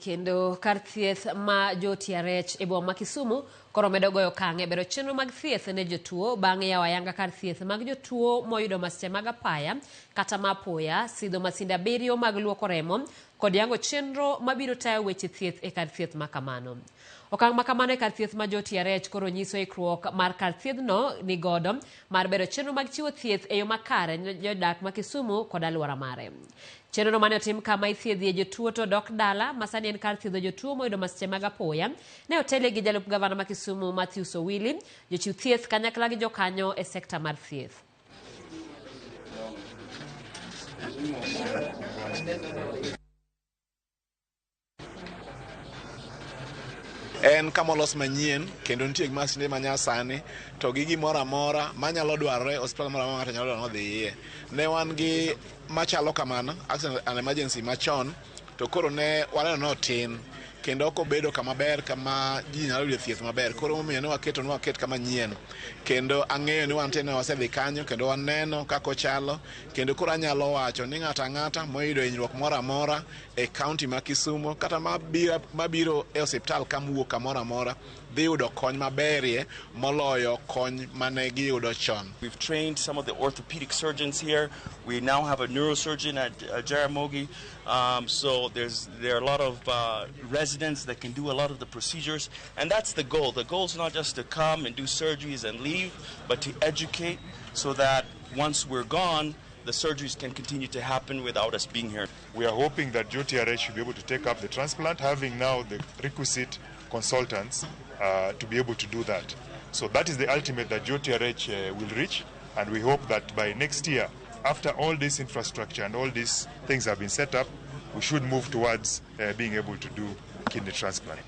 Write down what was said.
kendo kar thieth ma jo-TRH e boma ma Kisumu koro medo goyo okang' e bero chenro mag thieth ne jotuo bang' yawo ayanga kar thieth mag jotuo moyudo masiche mag apaya kata ma apoya, sidho masinde abiriyo mag luoko remo kod yango chenro mabiro tayo weche thieth e kar thieth ma kamano. Okang' ma kamano e kar thieth ma jo-TRH koro nyiso ikruok mar kar thiedhno ni godo mar bero chenro mag chiwo thieth e yo makare ne jodak ma Kisumu kod alwora mare. Chenrono mane otim kama ithiedhie jotuo to dok dala ma sani en kar thiedho jotuo moyudo masiche mag apoya ne otelie gi jalup gavana ma Kisumu Matthews Owili, jochiw thieth kanyakla gi jokanyo e sekta mar thieth. En kama olos manyien kendo nitie gi masinde manyasani to gi gimoro amora manyalo dwarore e osiptal moro amora ng'ato nyalo dwaro ni odhi iye. Ne wan gi machalo kamano accident and emergency machon to koro ne waneno ni otin kendo ok obedo kama ber kama ji nyalo yude thieth maber. Koro emomiyo ne waketo ni waket kama nyien kendo ang'eyo ni wantie ne wasedhi kanyo kendo waneno kaka ochalo kendo koro anyalo wacho ni ng'ato ang'ata moyudo hinyruok moro amora e kaunti ma Kisumo kata mabiro e osiptal ka mowuok kamoro amora dhi yudo kony maberie moloyo kony mane giyudo chon. We've trained some of the orthopedic surgeons here. We now have a neurosurgeon at Jaramogi. So there are a lot of residents that can do a lot of the procedures. And that's the goal. The goal is not just to come and do surgeries and leave, but to educate so that once we're gone, the surgeries can continue to happen without us being here. We are hoping that JOTRH should be able to take up the transplant, having now the requisite consultants to be able to do that. So that is the ultimate that JOTRH will reach, and we hope that by next year, after all this infrastructure and all these things have been set up, we should move towards being able to do kidney transplant.